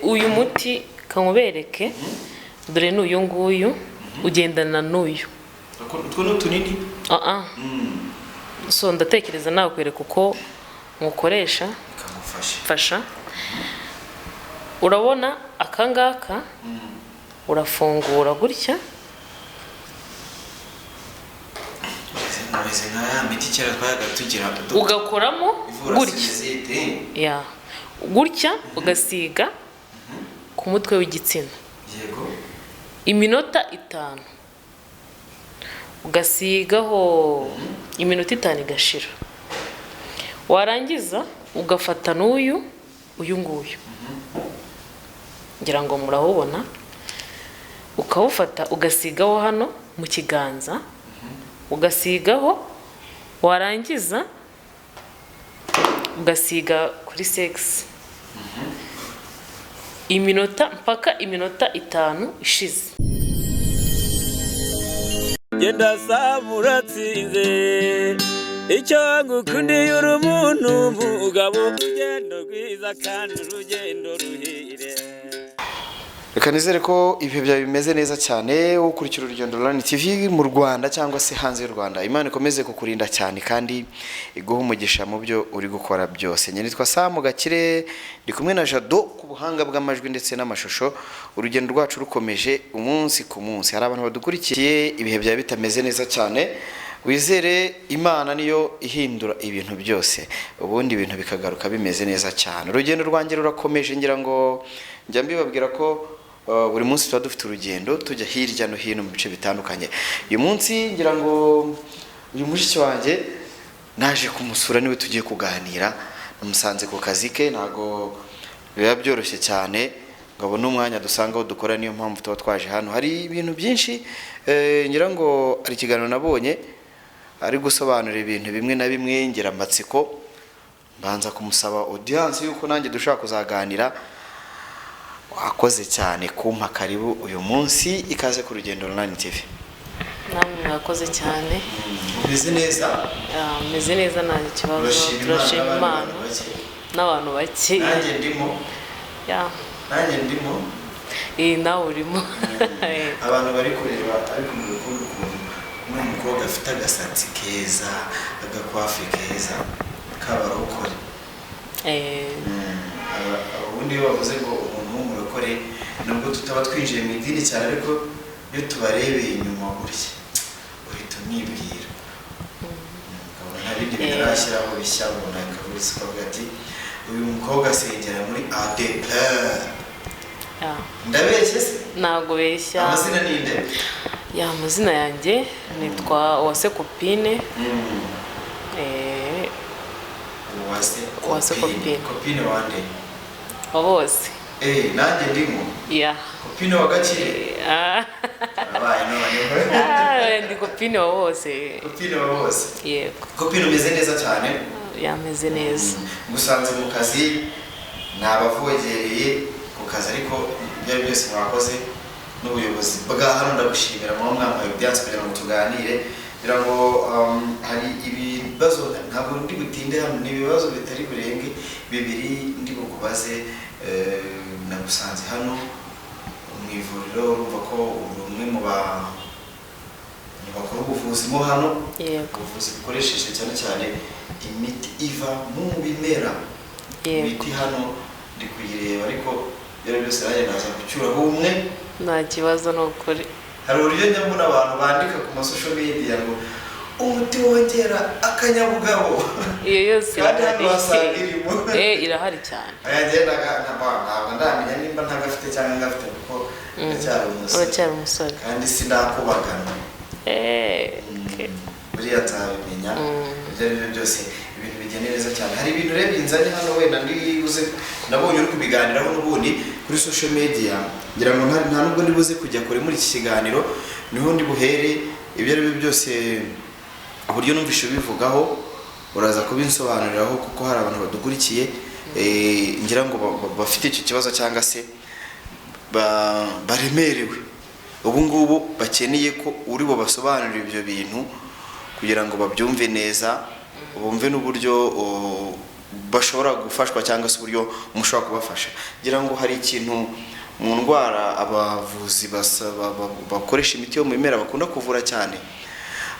Uyu muti kamubereke, dore ni uyu nguyu ugendana n'uyu. Utwo ni utunini. Ah ah. So ndatekereza nakwereka uko nywukoresha. Kamufashe. Mfasha. Urabona aka ngaka, urafungura gutya. Umeze nka ya miti kera twayaga tugira ugakoramo ivura gutya. Sinusite. Ya, gutya ugasiga ku mutwe w'igitsina. Yego. Iminota 5 ugasigaho, iminota 5 igashira, warangiza ugafata n'uyu, uyu nguyu ngira ngo murawubona, ukawufata ugasigaho hano mu kiganza, ugasigaho, warangiza ugasiga kuri sex iminota mpaka iminota 5 ishize. Genda saba uratsinze, icyo ngukundiye uri umuntu mugabo, urugendo rwiza kandi urugendo ruhire. Reka nizere ko ibihe byawe bimeze neza cyane, ukurikira Urugendo Online TV mu Rwanda cyangwa se hanze y'u Rwanda. Imana ikomeze kukurinda cyane kandi iguhe umugisha mu byo uri gukora byose. Njye nitwa Sam Gakire, ndi kumwe na Jado ku buhanga bw'amajwi ndetse n'amashusho. Urugendo rwacu rukomeje umunsi ku munsi. Hari abantu badukurikiye ibihe byawe bitameze neza cyane, wizere Imana niyo ihindura ibintu byose, ubundi ibintu bikagaruka bimeze neza cyane. Urugendo rwanjye rurakomeje, ngira ngo njya mbibabwira ko buri munsi tuba dufite urugendo tujya hirya no hino mu bice bitandukanye. Uyu munsi ngira ngo uyu mushiki wanjye naje kumusura, niwe tugiye kuganira. Namusanze ku kazi ke, ntago biba byoroshye cyane ngo abone umwanya dusanga aho dukora, niyo mpamvu tuba twaje hano. Hari ibintu byinshi, ngira ngo hari ikiganiro nabonye ari gusobanura ibintu bimwe na bimwe, ngira amatsiko mbanza kumusaba audience yuko nanjye dushobora kuzaganira. Wakoze cyane kumpa karibu uyu munsi, ikaze ku Rugendo Online TV. Namwe mwakoze cyane. Umeze neza? Ah, meze neza, nta kibazo, turashima Imana n'abantu bake. Nanjye ndimo. Ya. Nanjye ndimo. Eh, nawe urimo. Abantu bari kureba ariko mu rukundo ukuntu uno mukobwa afite agasatsi keza, agakwafi keza k'abarokore. Ubundi iyo bavuze ngo umuntu w'umurokore, nubwo tutaba twinjiye mu idini cyane, ariko iyo tubarebeye inyuma gutya uhita umwibwira, ukabona nta bindi bintu arashyiraho bishya, ubona akavuze ukavuga ati uyu mukobwa asengera muri ADEPR. Ya. Ndabeshye se? Ntabwo beshya. Amazina ni nde? Ya, amazina yanjye nitwa Uwase Kopine. Uwase. Uwase Kopine. Kopine wande? Wa bose. Nanjye ndimo. Ya. Kopine wa Gakire. Ah. Abaye noneho. Ah, ndi kopine wa bose. Kopine wa bose. Yego. Kopine, umeze neza cyane? Yameze neza. Gusanze mu kazi, nabavogereye ku kazi, ariko ibyo ari byose mwakoze n'ubuyobozi bwa hano ndagushimira, muba mwambaye audience kugira ngo tuganire. Kugira ngo hari ibibazo, ntabwo ndi butinde hano, ni ibibazo bitari burenge bibiri ndi bukubaze. Nagusanze hano mu ivuriro, urumva ko uri umwe mu bakora ubuvuzi mo hano. Yego. Ubuvuzi bukoresheje cyane cyane imiti iva mu bimera. Yego. Imiti hano ndi kuyireba, ariko ibyo ari byose nanjye naza gucyuraho umwe. Nta kibazo, ni ukuri. Hari uburyo njya mbona abantu bandika ku ma social media ngo umuti wongera akanyabugabo. Iyo yose Kandi hano irahari. wasanga irimo. Eh, irahari cyane. Aya ntabwo ndamenya nimba ntagafite cyangwa ngafite, kuko ndacyari umusore. Uracyari umusore. Kandi sinakubagana. Okay. Buriya nzabimenya. Ibyo ari byo byose ibintu bigenda neza cyane. Hari ibintu rero binzanye hano, wenda ndibuze nabonye uri kubiganiraho n'ubundi kuri social media, ngira ngo nta nubwo ndibuze kujya kure muri iki kiganiro, niho ndi buhere. Ibyo ari byo byose uburyo numvishe ubivugaho uraza kubinsobanuriraho, kuko hari abantu badukurikiye, ngira ngo bafite icyo kibazo cyangwa se baremerewe ubu ngubu, bakeneye ko uri bubasobanurire ibyo bintu kugira ngo babyumve neza, bumve n'uburyo. bashobora gufashwa cyangwa se uburyo mushobora kubafasha. Ngira ngo hari ikintu mu ndwara abavuzi bakoresha imiti yo mu bimera bakunda kuvura cyane.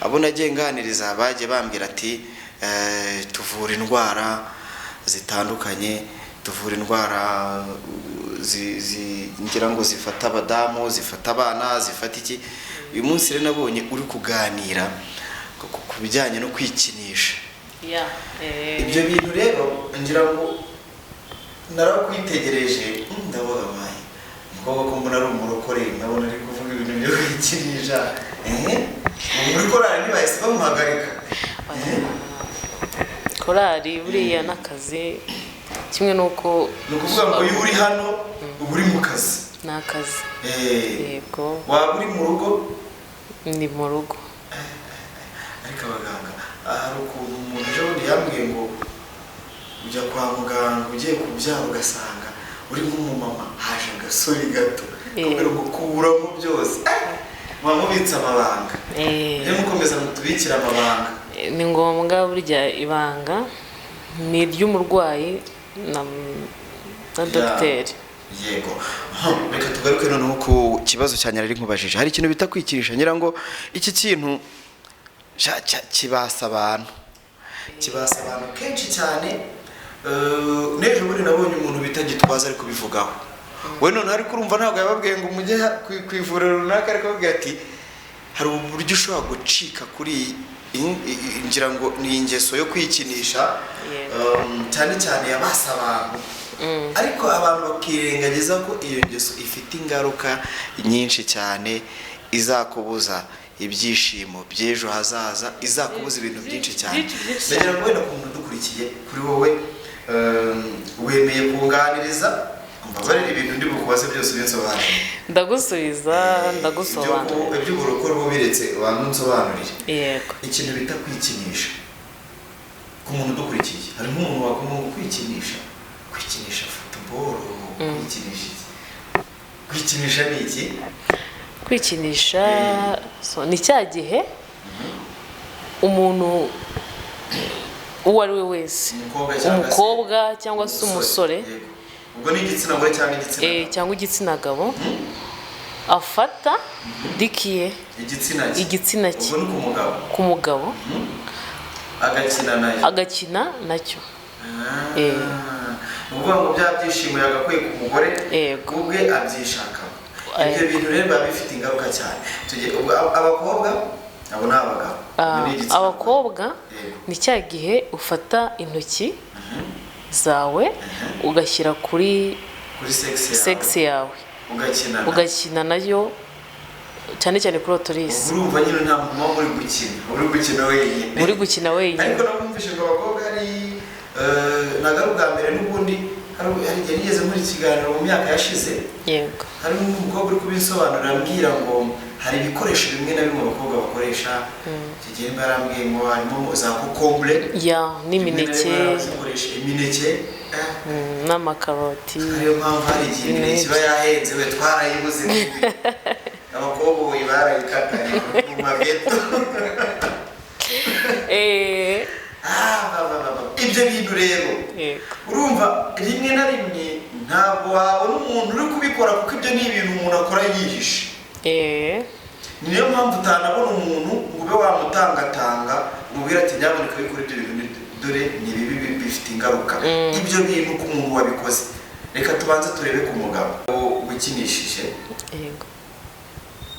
Abo nagiye nganiriza bagiye bambwira ati tuvura indwara zitandukanye, tuvura indwara ngira ngo zifata abadamu, zifata abana, zifata iki. Uyu munsi rero nabonye uri kuganira ku bijyanye no kwikinisha. Ya, Ibyo bintu rero ngira ngo narakwitegereje, ndavuga bayi umukobwa ko mbona ari umurokore, ndabona ari kuvuga ibintu byo kwikinisha. Ubu muri korali ntibahise bamuhagarika? Korali buriya n'akazi, kimwe n'uko Ni ukuvuga ngo iyo uri hano uba uri mu kazi? Ni akazi. Yego. Waba uri mu rugo? Ni mu rugo. Ariko abaganga, hari ukuntu umuntu ejo bundi yambwiye ngo ujya kwa muganga ugiye kubyara ugasanga uri nk'umumama haje agasore gato kubera ngo kuramo byose. Muba mubitse amabanga. Mujye mukomeza mutubikire amabanga. Ni ngombwa, burya ibanga ni iry'umurwayi na dogiteri. Yego. Reka tugaruke noneho ku kibazo cya nyarari nkubajije. Hari ikintu bita kwikinisha. Ngira ngo iki kintu kibasa abantu, kibasa abantu kenshi cyane. N'ejo bundi nabonye umuntu bita Gitwaza ari kubivugaho. We noneho ariko urumva ntabwo yababwiye ngo mujye ku ivuriro runaka, ariko ababwiye ati hari uburyo ushobora gucika kuri ngira ngo ni ingeso yo kwikinisha, cyane cyane yabasa abantu, ariko abantu bakirengagiza ko iyo ngeso ifite ingaruka nyinshi cyane, izakubuza ibyishimo by'ejo hazaza, izakubuza ibintu byinshi cyane. Byinshi, byinshi. Ndagira ngo wenda ku muntu udukurikiye, kuri wowe, wemeye kunganiriza, mbabarire, ibintu ndi bukubaze byose ubinsobanurire. Ndagusubiza, ndagusobanurira. Iby'uburokore bo biretse, bantu nsobanurire. Yego. Ikintu bita kwikinisha, ku muntu udukurikiye, hari nk'umuntu wakumva ngo kwikinisha, kwikinisha football, kwikinisha iki? Kwikinisha ni iki? Kwikinisha, so, ni cya gihe umuntu uwo ari we wese, Umukobwa cyangwa se umukobwa cyangwa se umusore, Yego. Ubwo ni igitsina gore cyangwa igitsina gabo? Cyangwa igitsina gabo, afata dick ye, Igitsina cye. Igitsina cye. Ubwo ni ku mugabo. Ku mugabo. Agakina nayo. Agakina nacyo. Ah. Ni ukuvuga ngo bya byishimo yagakwiye ku mugore, Yego. ubwe abyishakamo. Ibyo bintu rero biba bifite ingaruka cyane. Tujye ubwo abakobwa, abo ni abagabo. Ubwo ni igitsina gore. Abakobwa, Yego. ni cya gihe ufata intoki zawe ugashyira kuri Kuri sex yawe. Sex yawe. Ugakina nayo. Ugakina nayo, cyane cyane kuri clitoris. Ubwo urumva nyine nta muntu uba muri gukina, uri gukina wenyine. Muri gukina wenyine. Ariko nabumvise ngo abakobwa hari ntabwo ari ubwa mbere, n'ubundi hari igihe nigeze muri ikiganiro mu myaka yashize, hari n'umukobwa uri kubisobanurira ambwira ngo hari ibikoresho bimwe na bimwe abakobwa bakoresha. Icyo gihe nimba yarambwiye ngo harimo za kokombure, Ya, n'imineke. rimwe na rimwe bazikoresha imineke, N'amakaroti. Ariyo mpamvu hari igihe imineke iba yahenze, we twarayibuze, abakoboyi barayikatanye mu mageto. Ah, ba, ba, ba, ba. Ibyo bintu rero, urumva rimwe na rimwe ntabwo wabona umuntu uri kubikora, kuko ibyo ni ibintu umuntu akora yihishe. Niyo mpamvu utanabona umuntu ngo ube wamutangatanga umubwire ati nyamuneka wikora ibyo bintu, dore ni bibi, bifite ingaruka. Ibyo bintu ku muntu wabikoze, reka tubanze turebe ku mugabo wikinishije,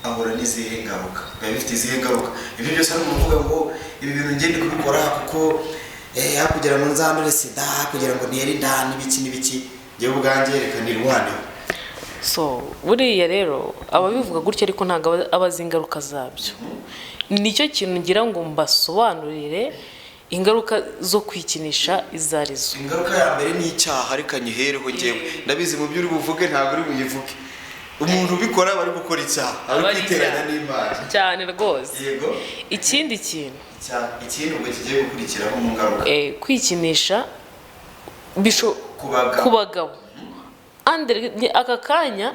ahura n'izihe ngaruka? Biba bifite izihe ngaruka ibyo byose? Ari ukuvuga ngo ibi bintu ngende kubikora kuko aho kugira ngo nzandure sida, kugira ngo ntere inda n'ibiki n'ibiki, njyewe ubwanjye reka nirwaneho. So buriya rero ababivuga gutyo, ariko ntabwo aba azi ingaruka zabyo. Nicyo kintu ngira ngo mbasobanurire, ingaruka zo kwikinisha izo arizo. Ingaruka ya mbere ni icyaha. Reka nyihereho njyewe, ndabizi mu byo uri buvuge ntabwo uri buyivuge. Umuntu ubikora aba ari gukora icyaha, ari Aba ari kwiteranya icyaha. n'Imana. Cyane rwose. Ikindi kintu, Ikindi ubwo kigiye gukurikiraho mu ngaruka, kwikinisha ku bagabo. Ku bagabo. Andre, aka kanya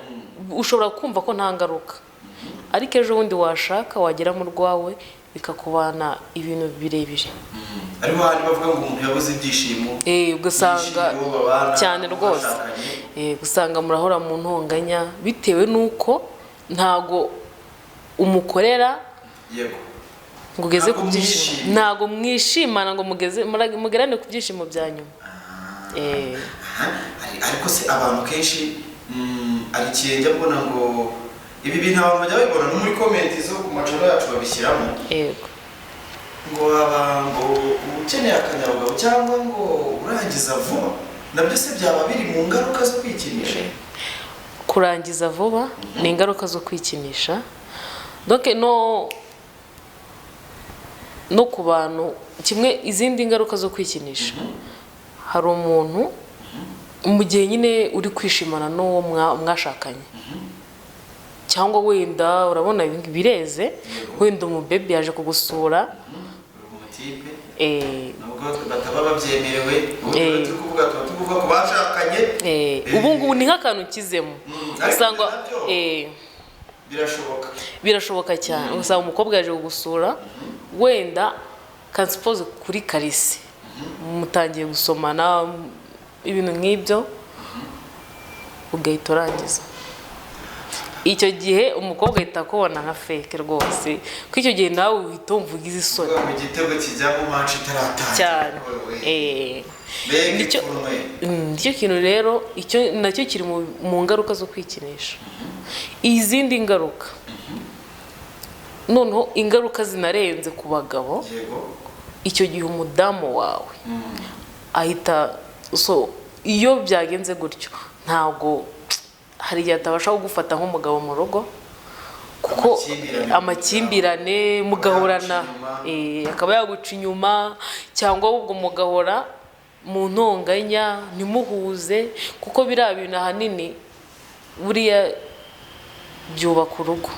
ushobora kumva ko nta ngaruka, ariko ejo bundi washaka wagera mu rwawe. bikakubana ibintu birebire. Ariho handi bavuga ngo umuntu yabuze ibyishimo. Ugasanga Yishimiye uwo babana, cyane uwo rwose. bashakanye. Usanga murahora mu ntonganya bitewe n'uko ntago umukorera ngo ugeze Ntabwo ku byishimo, mwishimye. ntago mwishimana ngo mugerane ku byishimo bya nyuma. Ariko se abantu kenshi, hari igihe njya mbona ngo ibi bintu abantu bajya babibona no muri comment zo ku macano yacu babishyiramo, ngo aba ngo ukeneye akanyabugabo cyangwa ngo urangiza vuba, nabyo se byaba biri mu ngaruka zo kwikinisha? Kurangiza vuba ni ingaruka zo kwikinisha. Donc no ku bantu kimwe, izindi ngaruka zo kwikinisha, hari umuntu mu gihe nyine uri kwishimana n'uwo mwashakanye, cyangwa wenda urabona ibi ngibi bireze, wenda umubebi yaje kugusura, Umutipe, nubwo bataba babyemerewe, ubu turi kuvuga, tuba tuvuga ku bashakanye. Ubu ngubu ni nk'akantu kizemo. Ariko Usanga nabyo birashoboka. Birashoboka cyane. Usanga umukobwa yaje kugusura, wenda kansipoze kuri karisi mutangiye gusomana, ibintu nk'ibyo, ugahita urangiza. Icyo gihe umukobwa ahita akubona nka fake rwose, kuko icyo gihe nawe uhita wumva ugize isoni. Kuvuga ngo igitego kijyamo match itaratangira. Cyane. Wewe. Mbega ipfunwe. Nicyo kintu rero, icyo nacyo kiri mu ngaruka zo kwikinisha. Izindi ngaruka noneho, ingaruka zinarenze ku bagabo, icyo gihe umudamu wawe ahita, so iyo byagenze gutyo, ntabwo, hari igihe atabasha kugufata nk'umugabo mu rugo, kuko Amakimbirane. Amakimbirane, mugahorana, Yaguca inyuma. Akaba yaguca inyuma, cyangwa ahubwo mugahora mu ntonganya, ntimuhuze, kuko biriya bintu ahanini buriya byubaka urugo.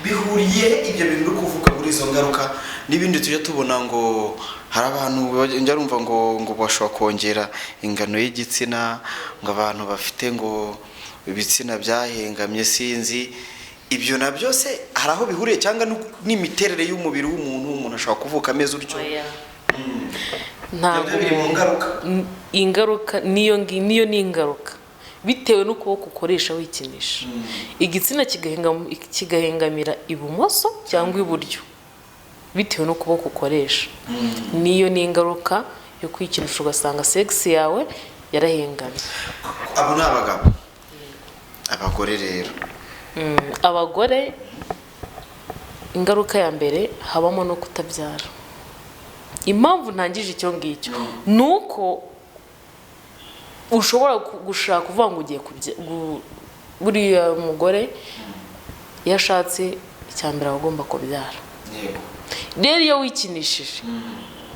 Bihuriye ibyo bintu uri kuvuga muri izo ngaruka n'ibindi tujya tubona ngo hari abantu njya numva ngo bashobora kongera ingano y'igitsina, ngo abantu bafite ngo ibitsina byahengamye, sinzi ibyo nabyo se hari aho bihuriye cyangwa n'imiterere y'umubiri w'umuntu, umuntu ashobora kuvuka ameze utyo? Oya. Ntabwo Nabyo biri mu ngaruka? Ingaruka niyo ni ingaruka bitewe n'ukuboko ukoresha wikinisha, igitsina kigahengamira ibumoso cyangwa iburyo bitewe n'ukuboko ukoresha. Niyo ni ingaruka yo kwikinisha, ugasanga sex yawe yarahengamye. Abo ni abagabo. Abagore rero? Abagore, ingaruka ya mbere habamo no kutabyara. Impamvu ntangije icyo ngicyo ni uko ushobora gushaka kuvuga ngo ugiye buriya mugore iyo ashatse, icya mbere aba agomba kubyara. Rero iyo wikinishije,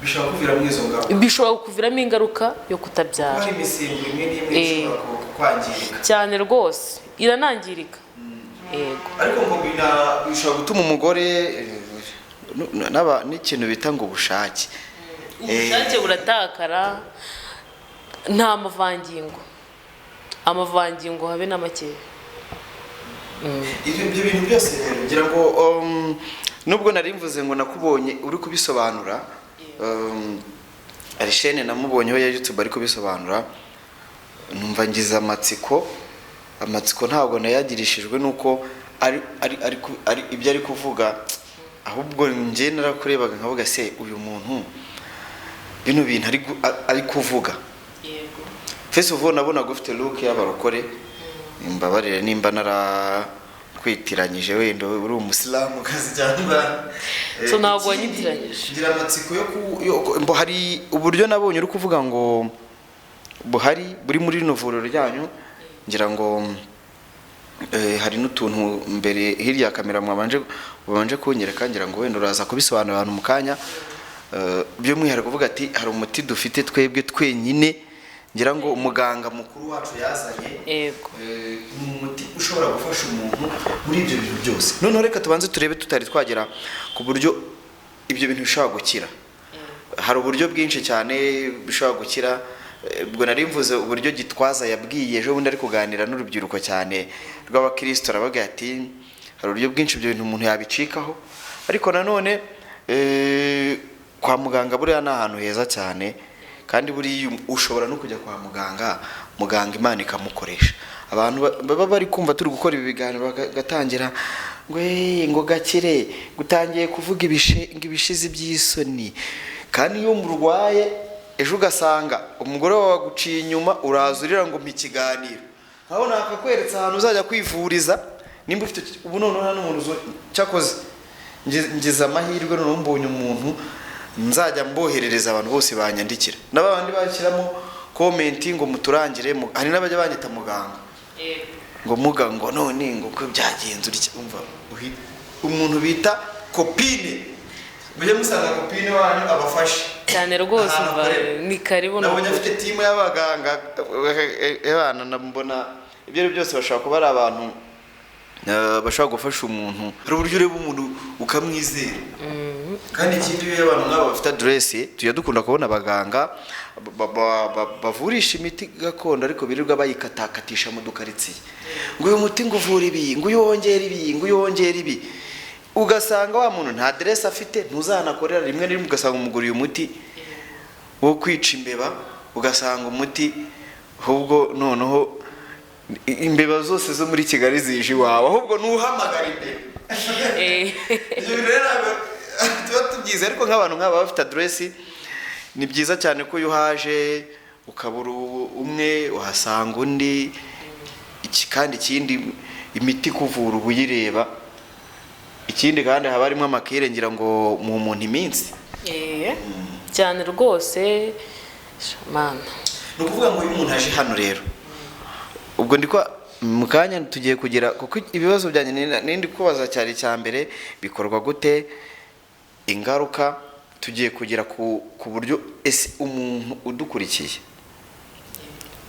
Bishobora kuviramo izo ngaruka. Bishobora kukuviramo ingaruka yo kutabyara. Hari imisemburo imwe n'imwe ishobora kwangirika. Cyane rwose, iranangirika, yego. Ariko ngo bishobora gutuma umugore n'ikintu bita ngo ubushake. Ubushake buratakara, nta mavangingo, amavangingo habe na makeya. Ibyo bintu byose rero ngira ngo nubwo nari mvuze ngo nakubonye uri kubisobanura, hari shene namubonyeho ya YouTube ari kubisobanura, numva ngize amatsiko. Amatsiko ntabwo nayagirishijwe nuko ari ibyo ari kuvuga, ahubwo njye narakurebaga nkavuga: se uyu muntu bino bintu ari kuvuga? First of all, nabonaga ufite look y'abarokore. Imbabarire nimba narakwitiranyije, wenda uri umusilamu kazi cyangwa So ntabwo ikindi, wanyitiranyije. Ngira amatsiko yo hari uburyo nabonye uri kuvuga ngo buhari buri muri rino vuriro ryanyu. Ngira ngo hari n'utuntu mbere hirya ya kamera mwabanje babanje kunyereka, ngira ngo wenda uraza kubisobanurira abantu mu kanya. By'umwihariko uvuga ati hari umuti dufite twebwe twenyine, ngira ngo umuganga mukuru wacu yazanye. Ni umuti ushobora gufasha umuntu muri ibyo bintu byose. Noneho reka tubanze turebe, tutari twagera ku buryo ibyo bintu bishobora gukira, hari uburyo bwinshi cyane bishobora gukira. Ubwo nari mvuze uburyo Gitwaza yabwiye ejo bundi ari kuganira n'urubyiruko cyane rw'abakristo, arabaga ati hari uburyo bwinshi ibyo bintu umuntu yabicikaho, ariko nanone Kwa muganga buriya ni ahantu heza cyane, kandi buriya ushobora no kujya kwa muganga, muganga Imana ikamukoresha. Abantu baba bari kumva turi gukora ibi biganiro bagatangira ngo "Eh, ngo gakire gutangiye kuvuga ibishe ngo ibishizi by'isoni." Kandi iyo murwaye ejo ugasanga umugore wawe aguciye inyuma, uraza urira ngo mpa ikiganiro, nkaho nakakweretse ahantu uzajya kwivuriza nimba ufite. Ubu noneho nta n'umuntu cyakoze ngize amahirwe, noneho mbonye umuntu nzajya mboherereza abantu bose banyandikira n'abandi bashyiramo comment ngo muturangire. Hari n'abajya banyita muganga, ngo muga, ngo none ngo ko byagenze utya. Umva, umuntu bita Kopine, mujye musanga Kopine wanyu abafashe. Cyane rwose. Ahantu Umva, akorera. Ni karibu. Nabonye Ni afite team y'abaganga abana, mbona ibyo ari byo byose bashobora kuba ari abantu bashobora gufasha umuntu. Hari uburyo ureba umuntu ukamwizera. Kandi ikindi, iyo abantu nk'aba bafite aderesi, tujya dukunda kubona abaganga bavurisha imiti gakondo, ariko birirwa bayikatakatisha mu dukaritsiye, ngo uyu muti ngo uvura ibi, ngo uyu wongera ibi, ngo uyu wongera ibi. Ugasanga wa muntu nta aderesi afite, ntuzanakorera. Rimwe na rimwe ugasanga umuguriye umuti wo kwica imbeba, ugasanga umuti ahubwo noneho imbeba zose zo muri Kigali zije iwawe, ahubwo ntuhamagara imbeba. Ibyo bintu rero ntabwo tuba tubyize, ariko nk'abantu nk'aba bafite aderesi, ni byiza cyane ko iyo uhaje ukabura umwe uhasanga undi. Kandi ikindi, imiti ikuvura uba uyireba. Ikindi kandi haba harimo amakire, ngira ngo mu muntu iminsi. Cyane rwose, mana. Ni ukuvuga ngo iyo umuntu aje hano rero, ubwo ndi kwa mu kanya tugiye kugira, kuko ibibazo byanjye nindi kubaza cyari icya mbere, bikorwa gute, ingaruka. Tugiye kugera ku buryo ese umuntu udukurikiye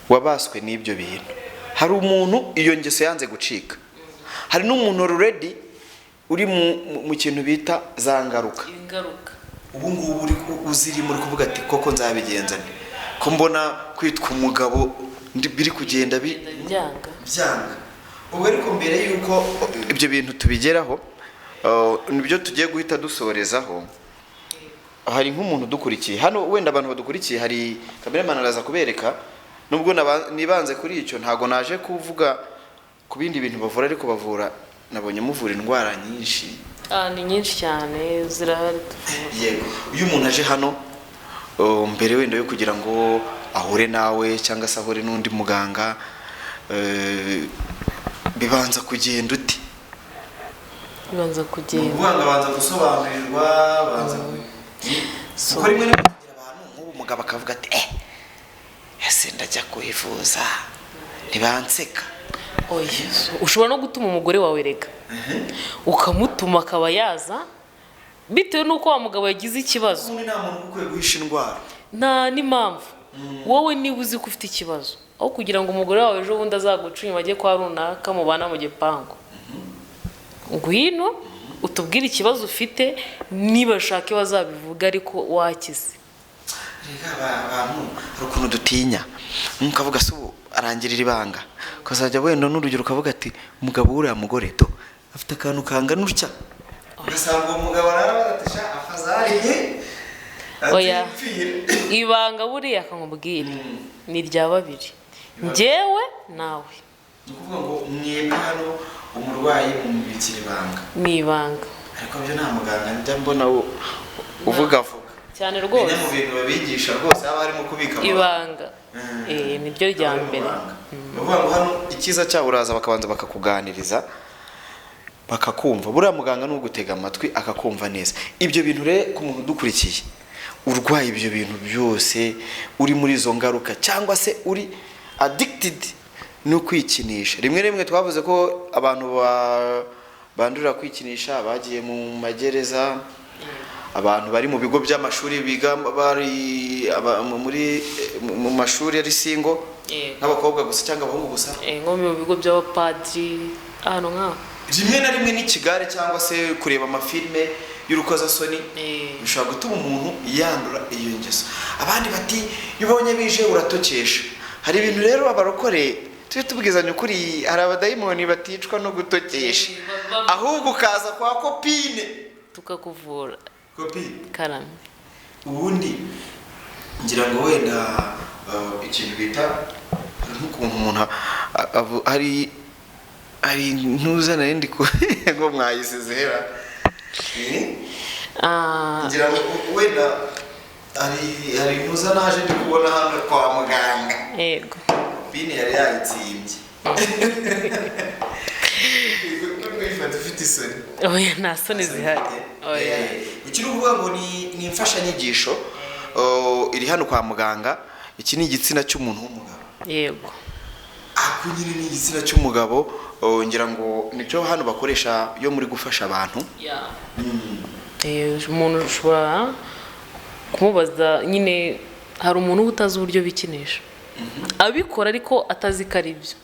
wabaswe n'ibyo bintu, hari umuntu iyo ngeso yanze gucika, hari n'umuntu already uri mu kintu bita za ngaruka. Ingaruka. Ubu ngubu uri uzirimo, uri kuvuga ati: "Koko nzabigenza nte, ko mbona kwitwa umugabo biri kugenda byanga?" Byanga. Ubwo ariko mbere y'uko ibyo bintu tubigeraho, nibyo tugiye guhita dusorezaho. Hari nk'umuntu udukurikiye hano, wenda abantu badukurikiye, hari cameraman araza kubereka. Nubwo nibanze kuri icyo, ntabwo naje kuvuga ku bindi bintu bavura, ariko bavura, nabonye muvura indwara nyinshi. Ah, ni nyinshi cyane zirahari tuvura. Yego, iyo umuntu aje hano, mbere wenda yo kugira ngo ahure nawe cyangwa se ahure n'undi muganga, bibanza kugenda uti? Bibanza Ni kugenda ukuvuga ngo abanza gusobanurirwa, abanza So- kuko rimwe na rimwe kugira abantu nk'ubu, umugabo akavuga ati: "Eh, ese ndajya kwivuza ntibanseka?" Oya, ushobora no gutuma umugore wawe rega, ukamutuma akaba yaza bitewe n'uko wa mugabo yagize ikibazo. Ubundi nta muntu ukwiye guhisha indwara. Nta n'impamvu. Wowe niba uzi ko ufite ikibazo, aho kugira ngo umugore wawe ejo bundi azaguca inyuma ajye kwa runaka mubana mu gipangu, ngwino utubwire ikibazo ufite, nibashake bazabivuga, ariko wakize. Rega abantu hari ukuntu dutinya, nkavuga se ubu arangirira ibanga, ukazajya wenda n'urugero ukavuga ati: "Umugabo w'uriya mugore do afite akantu kangana utya," ugasanga uwo mugabo arabaza ati: "Sha, afazari." Oya. Ibanga buriya akamubwira ni irya babiri, njyewe nawe. Ni ukuvuga ngo mwebwe hano umurwayi mumubikira ibanga? Ni ibanga. Ariko byo nta muganga njya mbona uvuga vuga. Cyane Bimwe rwose. mu bintu babigisha rwose haba harimo kubika amabanga. Ibanga. Niryo rya mbere. Ni ukuvuga ngo hano icyiza cyawo, uraza bakabanza bakakuganiriza, bakakumva. Buriya muganga ni ugutega amatwi akakumva neza. Ibyo bintu rero, ku muntu udukurikiye urwaye ibyo bintu byose, uri muri izo ngaruka cyangwa se uri addicted no kwikinisha, rimwe rimwe twavuze ko abantu bandurira kwikinisha bagiye mu magereza, abantu bari mu bigo by'amashuri biga bari muri mu mashuri ari single, nk'abakobwa gusa cyangwa abahungu gusa. Nko mu bigo by'abapadiri, ahantu nk'aho. Rimwe na rimwe n'ikigare cyangwa se kureba amafilme y'urukozasoni bishobora gutuma umuntu yandura iyo ngeso. Abandi bati: "Iyo ubonye bije uratokesha." Hari ibintu rero abarokore tujye tubwizanya ukuri, hari abadayimoni baticwa no gutokesha, ahubwo ukaza kwa Kopine tukakuvura. Kopi. Karame. Ubundi ngira ngo wenda ikintu bita nk'ukuntu umuntu hari ntuza nari ndi ngo mwayisize hera. Ngira ngo wenda hari ntuza naje ndi kubona hano kwa muganga. Yego. Bini yari yayitsimbye. Kwifata ufite isoni. Oya, nta soni zihari, oya. Iki ni ukuvuga ngo ni imfashanyigisho, iri hano kwa muganga. Iki ni igitsina cy'umuntu w'umugabo. Yego. Ako nyine ni igitsina cy'umugabo, ngira ngo nicyo hano bakoresha iyo muri gufasha abantu. Umuntu ushobora kumubaza nyine, hari umuntu uba utazi uburyo bikinisha, abikora ariko atazi ko ari byo.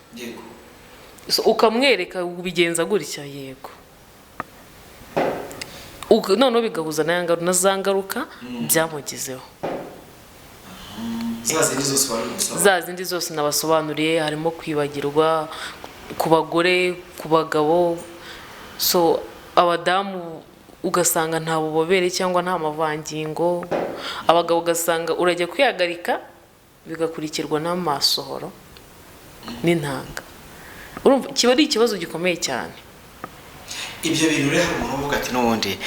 So, ukamwereka ubigenza gutya, yego. Noneho bigahuza na za ngaruka byamugizeho. Za zindi zose wari gusaba. Za zindi zose nabasobanuriye, harimo kwibagirwa ku bagore, ku bagabo. So abadamu ugasanga nta bubobere cyangwa nta mavangingo, abagabo ugasanga urajya kwihagarika bigakurikirwa n'amasohoro n'intanga. Urumva kiba ari ikibazo gikomeye cyane. Ibyo bintu rero, hari umuntu uvuga ati n'ubundi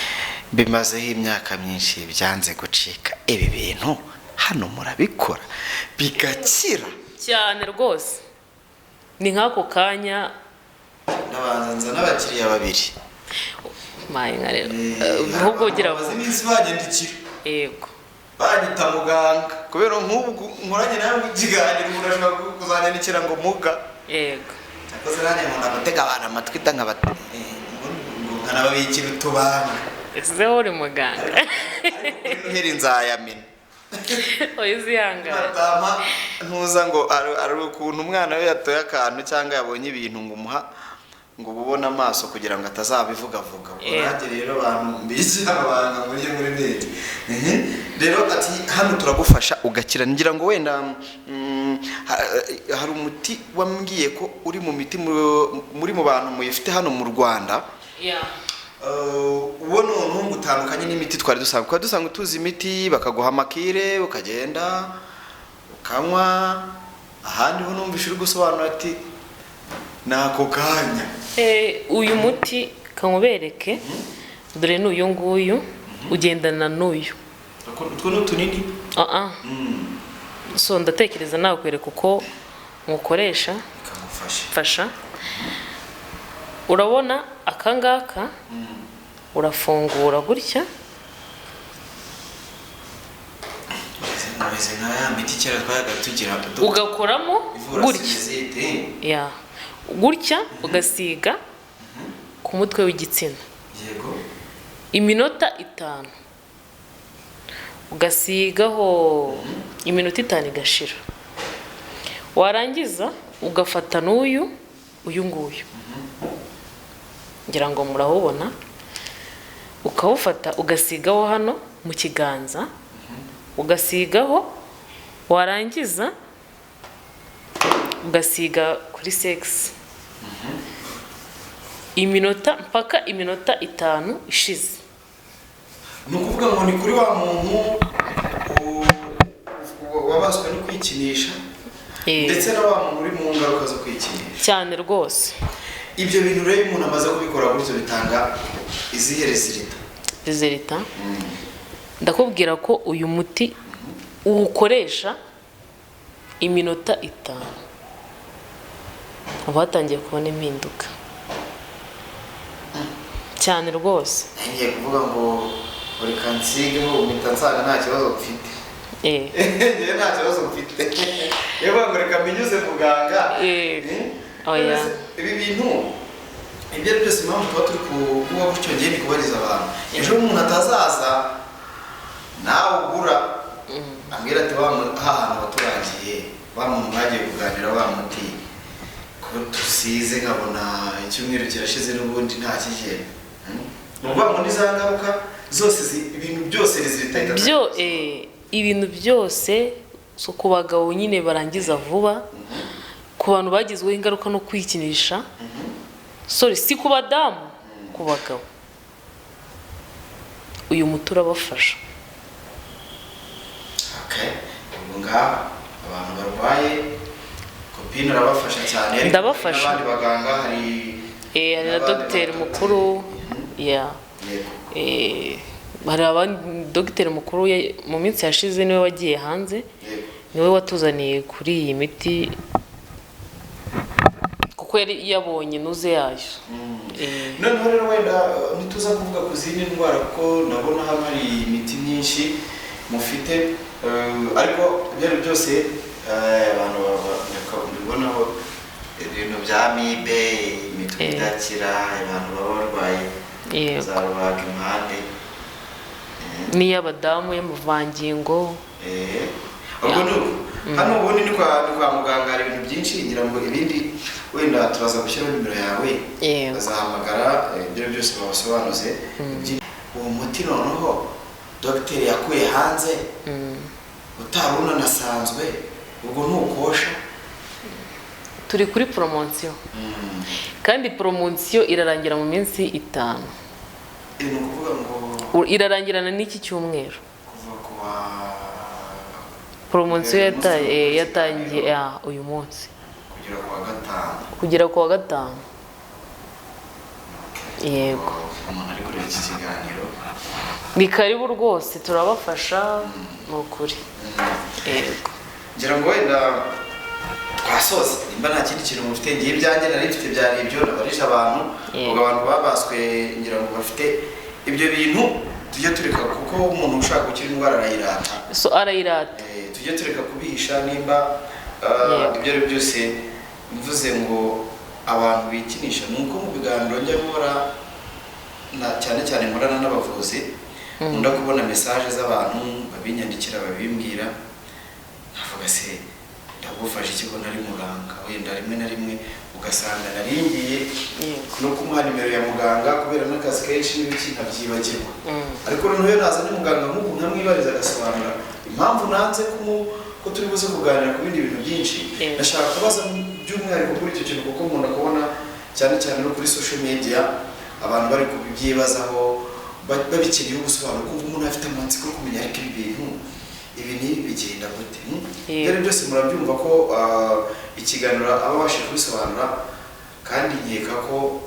bimazeho imyaka myinshi byanze gucika, ibi bintu hano murabikora bigakira? Cyane rwose, ni nk'ako kanya. Ndabanza nza n'abakiriya babiri. Maye nka rero, ahubwo ugira bamaze iminsi banyandikira, yego, banyita muganga, kubera nk'ubu nkoranye nawe mu kiganiro, umuntu ashobora kuzanyandikira ngo muga. Yego. Cyakoze nanjye nkunda gutega abantu amatwi da nkanababikira utubanga. Ese wowe uri muganga? Noheli nzayamena. Oya, uzihangane. Batama ntuza ngo hari ukuntu umwana we yatoye akantu cyangwa yabonye ibintu ngo umuha ngo ubone amaso kugira ngo atazabivugavuga. Ubwo nanjye rero abantu mbiki amabanga muri neti. Rero ati hano turagufasha ugakira. Ngira ngo wenda hari umuti wambwiye ko uri mu miti muri mu bantu muyifite hano mu Rwanda. Uwo noneho ngo utandukanye n'imiti twari dusanzwe tuzi, imiti bakaguha amakire ukagenda ukanywa. Ahandi ho numvise uri gusobanura ati ni ako kanya. Uyu muti kankubereke, dore ni uyu nguyu ugendana n'uyu. Utwo ni utunini. Ah ah. So ndatekereza nakwereka uko mukoresha. Kamufashe. Fasha, urabona aka ngaka, urafungura gutya. Umeze nka ya miti kera twayaga tugira ugakoramo ivura gutya. Sinusite. Ya, gutya ugasiga ku mutwe w'igitsina. Iminota 5 ugasigaho, iminota 5 igashira, warangiza ugafata n'uyu, uyu nguyu ngira ngo murawubona, ukawufata ugasigaho hano mu kiganza, ugasigaho, warangiza ugasiga kuri sexe, iminota mpaka iminota 5 ishize. Ni ukuvuga ngo ni kuri wa muntu wabaswe no kwikinisha ndetse na wa muntu uri mu ngaruka zo kwikinisha. Cyane rwose. Ibyo bintu rero iyo umuntu amaze kubikora gutyo bitanga izihe résultat? Résultat, ndakubwira ko uyu muti uwukoresha iminota 5 uba watangiye kubona impinduka cyane rwose. Ngiye kuvuga ngo reka nsigeho, mpita nsanga nta kibazo mfite. Njyewe nta kibazo mfite, niyo ngo reka mbinyuze muganga. Oya. Ibi bintu ibyo ari byose, impamvu tuba turi kuvuga gutyo, ngiye ni kubariza abantu ejo umuntu atazaza nawe ugura ambwira ati wa hantu waturangiye, wa muntu mwagiye kuganira, wa muti ko tusize nkabona icyumweru kirashize n'ubundi nta kigenda. Ni ukuvuga ngo ni za ngaruka zose ibintu byose résultat ihita Byo ibintu byose, so ku bagabo nyine barangiza vuba, ku bantu bagizweho ingaruka no kwikinisha, sorry, si ku badamu, ku bagabo. Uyu muti urabafasha. Okay. Ubwo ngaho abantu barwaye, Copine arabafasha cyane, ariko Ndabafasha. n'abandi baganga hari Hari na n'abandi dogiteri badogiteri. mukuru ya Hari abandi, dogiteri mukuru mu minsi yashize niwe wagiye hanze, niwe watuzaniye kuri iyi miti kuko yari yabonye inuze yayo. Noneho rero wenda ntituza kuvuga ku zindi ndwara, kuko ndabona hano hari imiti myinshi mufite, ariko ibyo ari byo byose, abantu bibonaho ibintu bya amibe, imitwe idakira, abantu baba barwaye za rubaga impande. N'iy'abadamu y'amavangingo. Ubwo ni uko hano ubundi ni kwa muganga, hari ibintu byinshi. Ngira ngo ibindi wenda turaza gushyiraho nimero yawe, bazahamagara, ibyo byose babasobanuze. Uwo muti noneho dogiteri yakuye hanze utari unanasanzwe, ubwo ntukosha? Turi kuri poromosiyo, kandi poromosiyo irarangira mu minsi 5. Ni ukuvuga ngo Irarangirana n'iki cyumweru. Kuva ku wa Poromosiyo uyu munsi yatangiye uyu munsi. Kugera ku wa gatanu. Kugera ku wa gatanu. Okay. Yego. Umuntu ari kureba iki kiganiro, Ni karibu rwose, turabafasha ni ukuri, yego. Ngira ngo wenda twasoza, nimba nta kindi kintu mufite. Ngiye ibyanjye nari mfite byari ibyo nabarisha abantu. Ubwo abantu babaswe, ngira ngo bafite ibyo bintu, tujye tureka, kuko umuntu ushaka gukira indwara arayirata. So arayirata. Tujye tureka kubihisha nimba ibyo ari byo byose. Mvuze ngo abantu bikinisha, ni uko mu biganiro njya nkora cyane cyane nkorana n'abavuzi, nkunda kubona message z'abantu babinyandikira, babimbwira, nkavuga: "Se ndagufasha iki ko ntari muganga?" Wenda rimwe na rimwe ugasanga naringiye no kumuha nimero ya muganga kubera n'akazi kenshi n'ibiki, nkabyibagirwa. Ariko noneho iyo nazanye muganga nk'ubu nkamwibariza, agasobanura impamvu nanze ko turi buze kuganira ku bindi bintu byinshi, ndashaka kubaza by'umwihariko kuri icyo kintu, kuko nkunda kubona cyane cyane no kuri social media abantu bari kubibyibazaho, babikeneye ubusobanuro, kumva umuntu afite amatsiko yo kumenya: ariko ibi bintu, ibi n'ibi bigenda gute? Hmm? Ibyo ari byose murabyumva ko ikiganiro aba abashije kubisobanura, kandi nkeka ko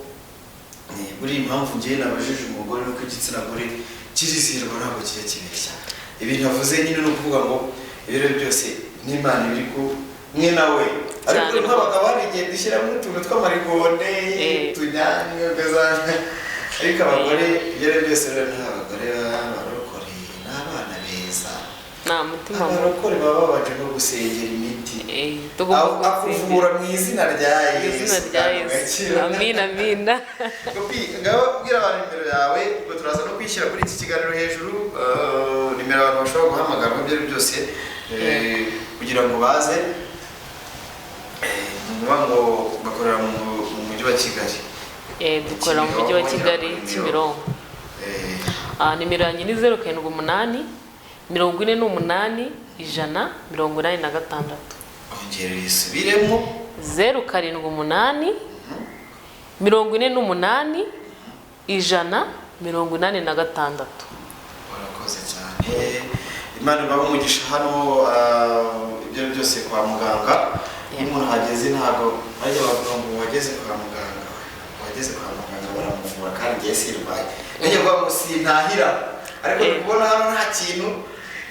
buriya impamvu ngewe nabajije umugore nuko igitsina gore kirizihirwa, ntabwo kijya kibeshya. Ibintu avuze nyine ni ukuvuga ngo ibyo ari byo byose n'Imana iri kumwe nawe, ariko Cyane. nk'abagabo hari igihe dushyiramo utuntu tw'amarigonde, utunyanya ugasanga, ariko abagore ibyo ari byo byose rero ni abagore b'abarokore, ni abana beza. Nta mutima mubi. Abarokore baba babanje no gusengera imiti. Tugomba Akuvura mu izina rya mu Yesu izina rya kandi Yesu. ugakira. Amina, amina. Kopi, ngaho ubwira abantu nimero yawe, ubwo turaza no kwishyira kuri iki kiganiro hejuru, nimero abantu bashobora guhamagara ibyo ari byo byose, kugira ngo baze. Ni ukuvuga ngo bakorera mu mujyi wa Kigali. Dukorera mu mujyi wa Kigali, Kimironko. Nimero yanjye ni 07848186. Ongera uyisubiremo. 07848186. Urakoze cyane, Imana ibahe umugisha. Hano ibyo ari byo byose kwa muganga, iyo umuntu ahageze, ntabwo bajya bavuga ngo uwageze kwa muganga, uwageze kwa muganga baramuvura, kandi ngiye sirwaye, nijya kuvuga ngo sintahira, ariko ndi kubona hano nta kintu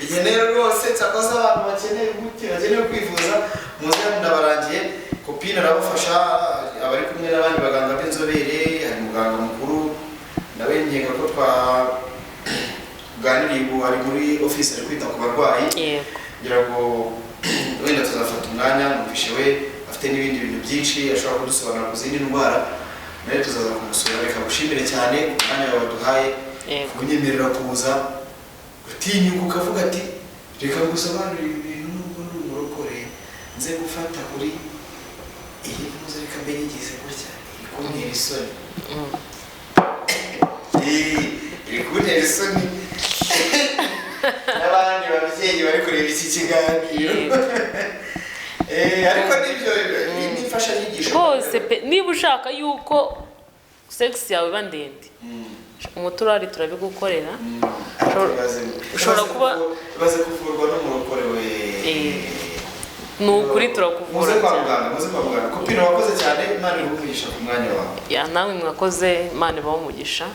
ikeneye rwose. Cyakoze abantu bakeneye umuti, bakeneye kwivuza, muze hano, ndabarangiye. Copine arabafasha, abari kumwe n'abandi baganga b'inzobere. Hari muganga mukuru nawe nkeka ko twaganiriye, ubu ari muri office, ari kwita ku barwayi. Ngira ngo wenda tuzafata umwanya, numvishe we afite n'ibindi bintu byinshi ashobora kudusobanurira ku zindi ndwara, nawe tuzaza kumusura. Reka gushimire cyane ku mwanya wawe waduhaye, kunyemerera kuza, gutinyuka ukavuga ati: "Reka ngusobanurire ibintu nubwo ndi umurokore, nze gufata kuri iyi mpuzu, reka mbe nyigize gutya, iri kuntera isoni." Iri kuntera isoni n'abandi babyeyi bari kureba iki kiganiro. Ariko nibyo, ni imfashanyigisho. Rwose pe, niba ushaka yuko sex yawe iba ndende, umuti urahari, turabigukorera. Ushobora kuba- Baze kuvurwa n'umurokore we. Ni ukuri turakuvura Muze kwa cyane. muganga, muze kwa muganga. Copine, wakoze cyane, Imana iguhe umugisha ku mwanya wawe. Ya, namwe mwakoze, Imana ibahe umugisha.